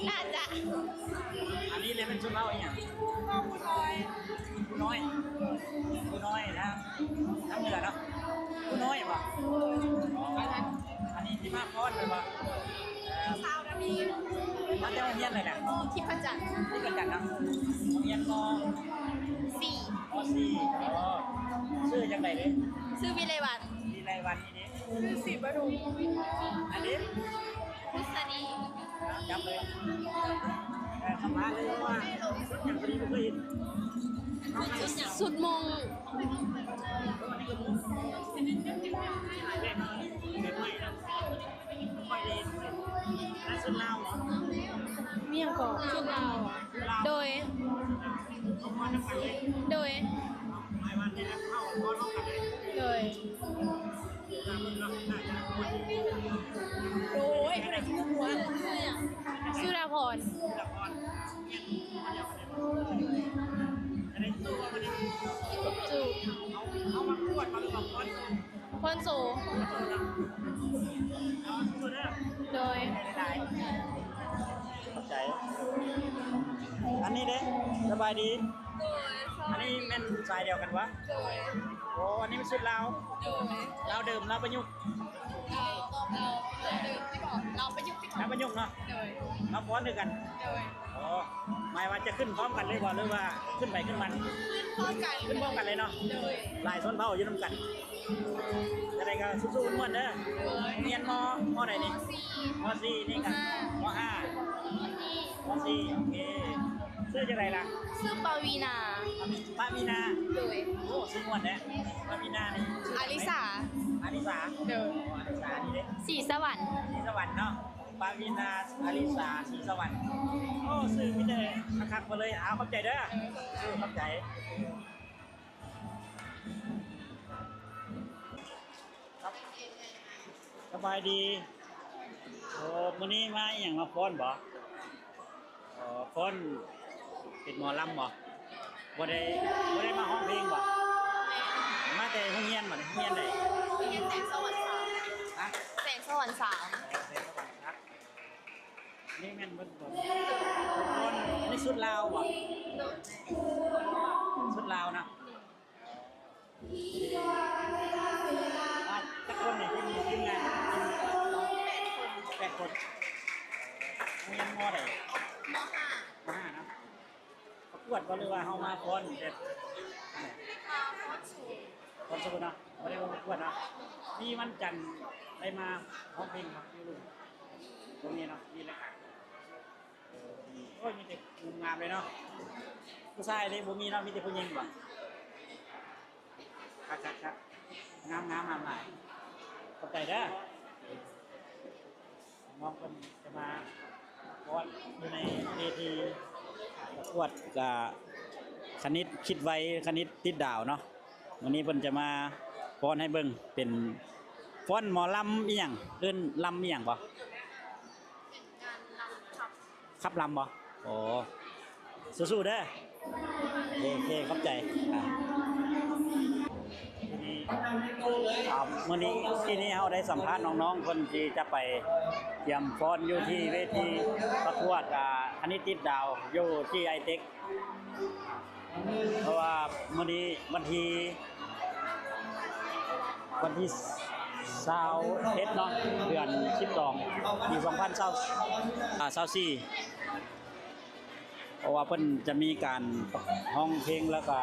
ໜ້າຈະ ອັນນີ້ເລີຍແມ່ນຊົນເຜົ່າອີ່ຫຍັງ? ຜູ້ນ້ອຍ ຜູ້ນ້ອຍນະ ທາງເໜືອເນາະ ຜູ້ນ້ອຍບໍ່? ອັນນີ້ທີ່ມາຟ້ອນແມ່ນບໍ່? ຊາວນາມີ ມາແຕ່ໂຮງຮຽນໃດນະ? ທິບພະຈັນ ທິບພະຈັນເນາະ ໂຮງຮຽນ ມໍ ສີ່ ມໍສີ່ ອໍ ຊື່ຈັ່ງໃດເດ? ຊື່ວິໄລວັນ ວິໄລວັນ ນີ້ເດ? ຊື່ສີປະທຸມ ອັນນີ້ ພຸດສະດີ ຈັບເລີຍ ເອີ ສຳພາດເລີຍວ່າ ຊຸດຫຍັງ ພໍດີບໍ່ເຄີຍເຫັນ ຊຸດໝຸ່ງ ແບບໃໝ່ນະ ແບບໃໝ່ນະ ບໍ່ຄ່ອຍໄດ້ເຫັນ ແລະ ຊຸດລາວບໍ? ມີຫຍັງກໍ ຊຸດລາວ ໂດຍ ໂດຍ ໂດຍ ໂອ້ຍ ຜູ້ໃດຊິຮູ້ວ່າ ສຸດາພອນ ສຸດາພອນ ຢູ່ ເຮົາມາປະກວດບໍ່ ຫຼືວ່າຟ້ອນ ຟ້ອນໂຊ ໂດຍ ຂອບໃຈ ອັນນີ້ເດ້ ສະບາຍດີ ໂດຍ ອັນນີ້ແມ່ນສາຍດຽວກັນບໍ່? ໂດຍ ໂອ້ ອັນນີ້ມັນຊຸດລາວ ໂດຍ ລາວເດີມ ລາວປະຍຸກ ລາວ ລາວ ລາວເດີມທີ່ບອກ ລາວປະຍຸກ ລາວປະຍຸກເນາະ ໂດຍ ລາວຟ້ອນຄືກັນ ໂດຍ ໂອ້ ໝາຍວ່າຈະຂຶ້ນພ້ອມກັນເລີຍບໍ່ ຫຼືວ່າຂຶ້ນໄປຂຶ້ນມັນ? ຂຶ້ນພ້ອມກັນ ຂຶ້ນພ້ອມກັນເລີຍເນາະ ໂດຍ ຫຼາຍຊົນເຜົ່າຢູ່ນຳກັນ ຈັ່ງໃດກໍສູ້ໆມ່ວນໆເດີ ໂດຍ ຮຽນ ມໍ ມໍໃດນີ້? ມໍສີ່ ມໍສີ່ ນີ້ກໍ ມໍຫ້າ ມໍຫ້າ ມໍສີ່ ໂອເຄ ຊື່ຈັ່ງໃດລະ? ຊື່ປາວີນາ ປາວີນາ ໂດຍ ໂອ້ ຊື່ມ່ວນແທ້ ປາວີນານີ້ ອາລິສາ ອາລິສາ ໂດຍ ອາລິສານີ້ເດ້ ສີສະຫວັນ ສີສະຫວັນເນາະ ປາວີນາ ອາລິສາ ສີສະຫວັນ ໂອ້ ຊື່ມີແຕ່ຄັກໆໝົດເລີຍ ເອົາ ຂອບໃຈເດີ ເອີ ຂອບໃຈ ສະບາຍດີ ໂອ້ ມື້ນີ້ມາອີ່ຫຍັງ ມາຟ້ອນບໍ? ອໍ ຟ້ອນເປັນໝໍລຳບໍ? ບໍ່ໄດ້ ບໍ່ໄດ້ມາຮ້ອງເພງບໍ? ມາແຕ່ໂຮງຮຽນບໍນີ້? ໂຮງຮຽນໃດ? ໂຮງຮຽນແສງສະຫວັນສາມ ຮະ? ແສງສະຫວັນສາມ ອໍ ແສງສະຫວັນສາມ ນີ້ແມ່ນເບິດ ອັນນີ້ຊຸດລາວບໍ? ໂດຍ ຊຸດລາວນະ ອ່າ ຈັກຄົນນີ້ ທີມ ທີມງານ? ແປດຄົນ ແປດຄົນ ຮຽນ ມໍ ໃດ? ມໍຫ້າ ມໍຫ້າເນາະ ປະກວດບໍ່ ຫຼືວ່າເຮົາມາຟ້ອນແບບ ມາຟ້ອນໂຊ ຟ້ອນໂຊເນາະ ບໍ່ໄດ້ມາປະກວດເນາະ ມີວັນຈັນໄດ້ມາຮ້ອງເພງບໍ່? ຢູ່ ບໍ່ມີເນາະ ມີແຕ່ ໂອ້ຍ ມີແຕ່ງາມໆເລີຍເນາະ ຜູ້ຊາຍເດ ບໍ່ມີເນາະ ມີແຕ່ຜູ້ຍິງບໍ? ຄັກໆໆ ງາມໆ ງາມຫຼາຍ ຂອບໃຈເດີ ນ້ອງເພິ່ນຈະມາຟ້ອນຢູ່ໃນເວທີປະກວດ ກະຄະນິດຄິດໄວ ຄະນິດຕິດດາວເນາະ ມື້ນີ້ເພິ່ນຈະມາຟ້ອນໃຫ້ເບິ່ງ ເປັນຟ້ອນໝໍລຳອີ່ຫຍັງ ເອີ້ນລຳອີ່ຫຍັງບໍ? ເປັນການລຳຂັບ ຂັບລຳບໍ? ໂອ້ ສູ້ໆເດີ ໂອເຄ ຂອບໃຈ ອ່າ ອ່າ ມື້ນີ້ ທີ່ນີ້ເຮົາໄດ້ສຳພາດນ້ອງໆ ເພິ່ນທີ່ຈະໄປກຽມຟ້ອນຢູ່ທີ່ເວທີປະກວດ ອ່າ ຄະນິດຕິດດາວ ຢູ່ທີ່ໄອເຕັກ ເພາະວ່າມື້ນີ້ວັນທີ ວັນທີຊາວເອັດເນາະ ເດືອນສິບສອງ ປີສອງພັນຊາວ ອ່າ ຊາວສີ່ ເພາະວ່າເພິ່ນຈະມີການຮ້ອງເພງ ແລ້ວກະ